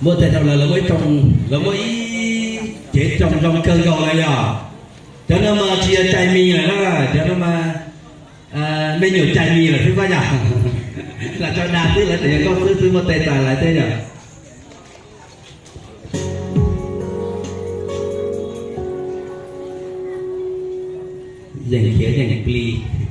Muab tes rau lawv, lawv muaj ib rooj, lawv muaj ib cev rooj zoo kawg nkaus lawm yog. Cov no mas tsis yog cai mis lawm na, cov no mas me nyuam cai mis lawm xwb pab yog. Lam tso dag xwb, lawv tseem yog nkauj xwb, xwb muab tes tas lawv thiab yog. Yeem khiav yeem plig.